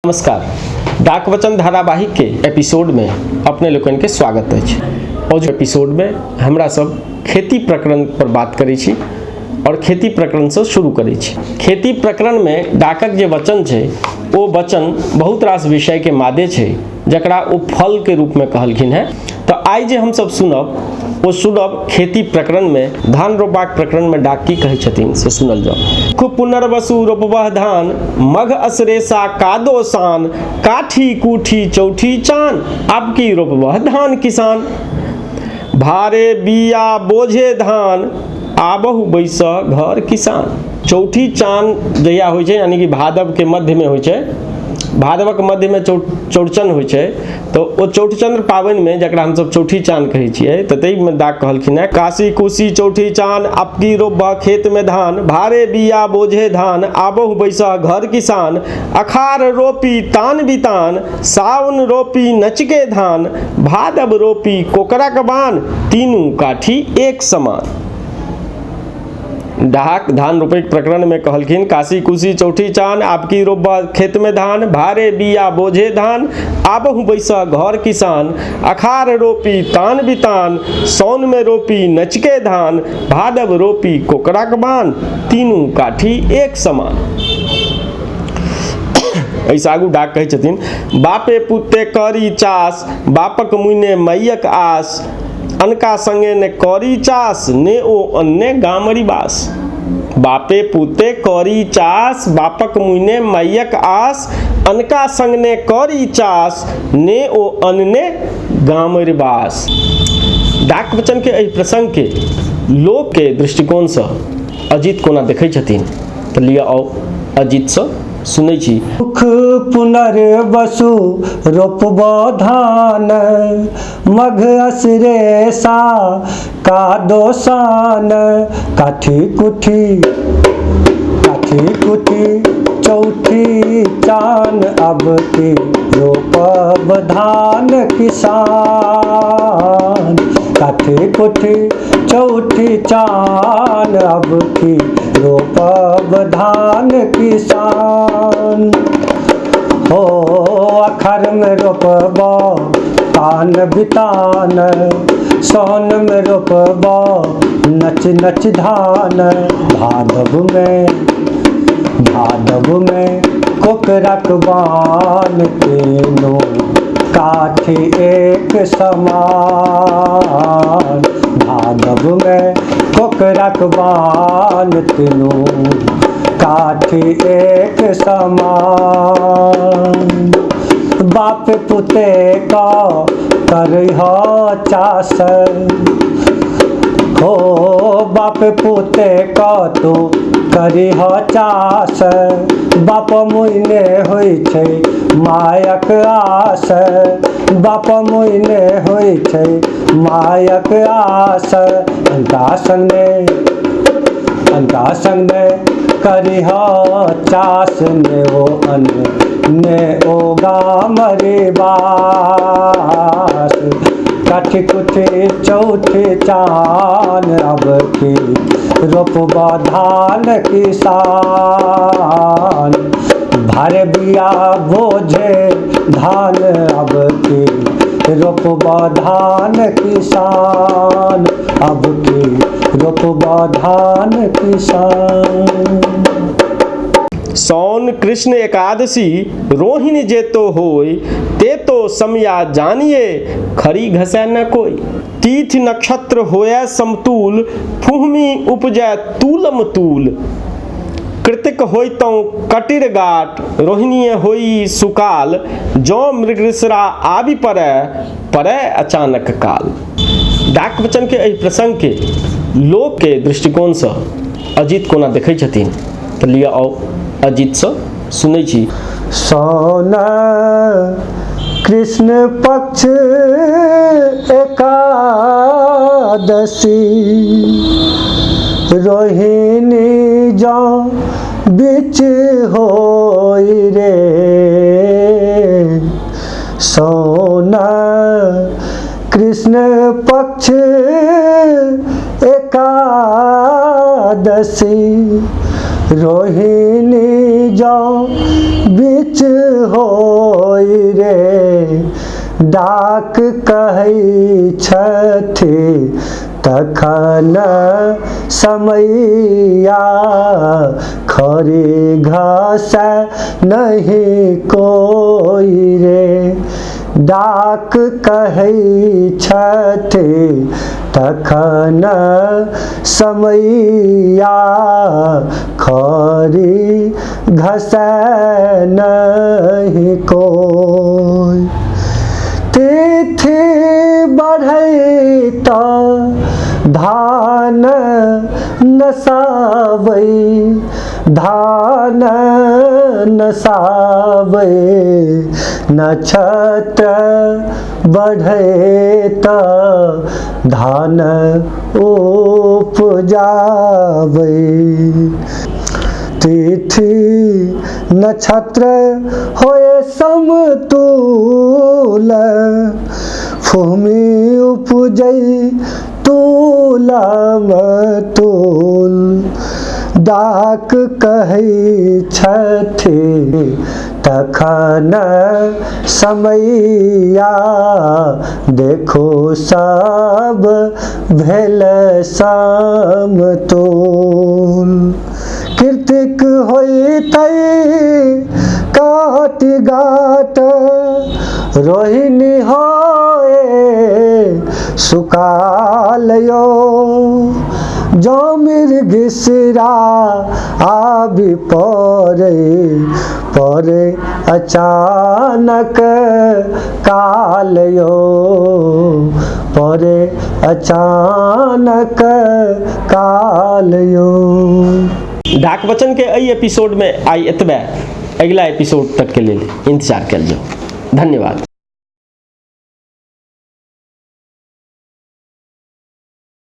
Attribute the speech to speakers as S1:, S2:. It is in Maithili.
S1: नमस्कार। डाकवचन धारावाहिक के एपिसोड में अपने लोकनि के स्वागत अछि। औज एपिसोड में हमरा सब खेती प्रकरण पर बात करै छी और खेती प्रकरण से शुरू करै छी। खेती प्रकरण में डाकक जे वचन छै ओ वचन बहुत रास विषय के मादे छै, जकरा ओ फल के रूप में कहलखिन हेँ। तऽ आइ जे हमसब सुनब ओ सुनब खेती प्रकरण में धान रोपबाक प्रकरण में डाक की कहै छथिन से सुनल जाउ। खूब पुनर्वसु रोपबह धान, मघ असरेसा कादो सान, काठी कुठी चौठी चान, आब की रोपबह धान किसान। भारे बिया बोझे धान, आबहु बैसह घर किसान। चौठी चान जहिया होइ छै, यानी कि भादव के मध्य में होइ छै, भादवक मध्य में चौड़चन होइ छै, तऽ ओ चौठचंद्र पाबनि में जकरा हमसब चौठी चान कहै छियै, तऽ ताहिमे डाक कहलखिन हेँ, काशी कुशी चौठी चान, अपकी रोपबह खेत में धान, भारे बिया बोझे धान, आबहु बैसह घर किसान, अखार रोपी तान बितान, सावन रोपी नचके धान, भादव रोपी कोकरक बान, तीनू काठी एक समान। डाक धान रोपै के प्रकरण में कहलखिन, काशी कुशी चौठी चान, आपकी रोपबह खेत में धान, भारे बिया बोझे धान, आबहु बैसह घर किसान, अखार रोपी तान बितान, साउन में रोपी नचके धान, भादव रोपी कोकराक बान, तीनू काठी एक समान। एहिसँ आगू डाक कहै छथिन, बापे पुते करी चास, बापक मुइने मैयक आस, अनका संगे ने करी चास, ने ओ अन्ने गामरी बास। बापे पुते करी चास, बापक मुइने मैयक आस, अनका संग ने करी चास, ने ओ अन्ने गामरी बास। डाक वचन के एहि प्रसंग के लोक के दृष्टिकोणसँ अजित कोना देखै छथिन, तऽ लिअ आउ अजितसँ सुनै छी।
S2: सुख पुनर्वसु रोपब धान, मघ असरेसा कादो सान, काठी कुठी काठी कुठी चौठी चान, अब की रोपब धान किसान, काठी कुठी चौठी चान, अब की रोपब धान किसान। हो अखर में रोपब तान बितान, सोन में रोपब नच नच धान, भादव में कोकरक बान, तीनों काठी एक समान, भादव में कोकरक बान, तीनों काठी एक समान। बाप पुते का करह चास, हो बाप पुते का तू करिह चास, बाप मुइने होइ छै मायक आस, बाप मुइने होइ छै मायक आस, अनका संगमे करिह चास, ने ओ अन्न ने ओ गामरी बास, काठी कुठी चौठी चान, अब की रोपब धान किसान, भर बिया बोझे धान, अब की रोपब धान किसान, अब की रोपब धान किसान।
S1: सौन कृष्ण एकादशी रोहिणी जेतो होय, ते तो समया जानिए खरी घसै न कोई। तीर्थ नक्षत्र होय समतूल, फुहमी उपजै तूलम तूल। कृतिक होइतौं कटिर गाट, रोहिणीय होई सुकाल, जौं मृगशिरा आबि पड़ै, पड़ै अचानक काल। डाक वचन के एहि प्रसंग के लोक के दृष्टिकोणसँ अजित कोना देखै छथिन, तऽ लिअ आउ अजितसँ सुनै छी।
S2: सौन कृष्ण पक्ष एकादशी, रोहिणी जौं बिच होई रे, सौन कृष्ण पक्ष एकादशी, रोहिणी जँ बिच होई रे, डाक कहै छथि तखन समैया, खरी घसै नहि कोई रे, डाक कहै छथि तखन समैया, खरी घसै नहि कोई। तिथि बढ़ै त धान नसाबै, धान नसाबै, नक्षत्र बढ़ै त धान उपजाबै। तिथि नक्षत्र होए समतूल, भूमि उपजै तूलम तूल, डाक कहै छथि तखन समैया, देखो सब भेल समतोल। कृतिक होइतै काटि गाट, रोहिणी होए सुकालयो, जँ मृगशिरा आबि पड़े, पड़े अचानक कालयो, पड़े अचानक कालयो।
S1: डाक वचन के एहि एपिसोड में आइ एतबे, अगिला एपिसोड तक के लेल इंतजार कयल जाउ। धन्यवाद।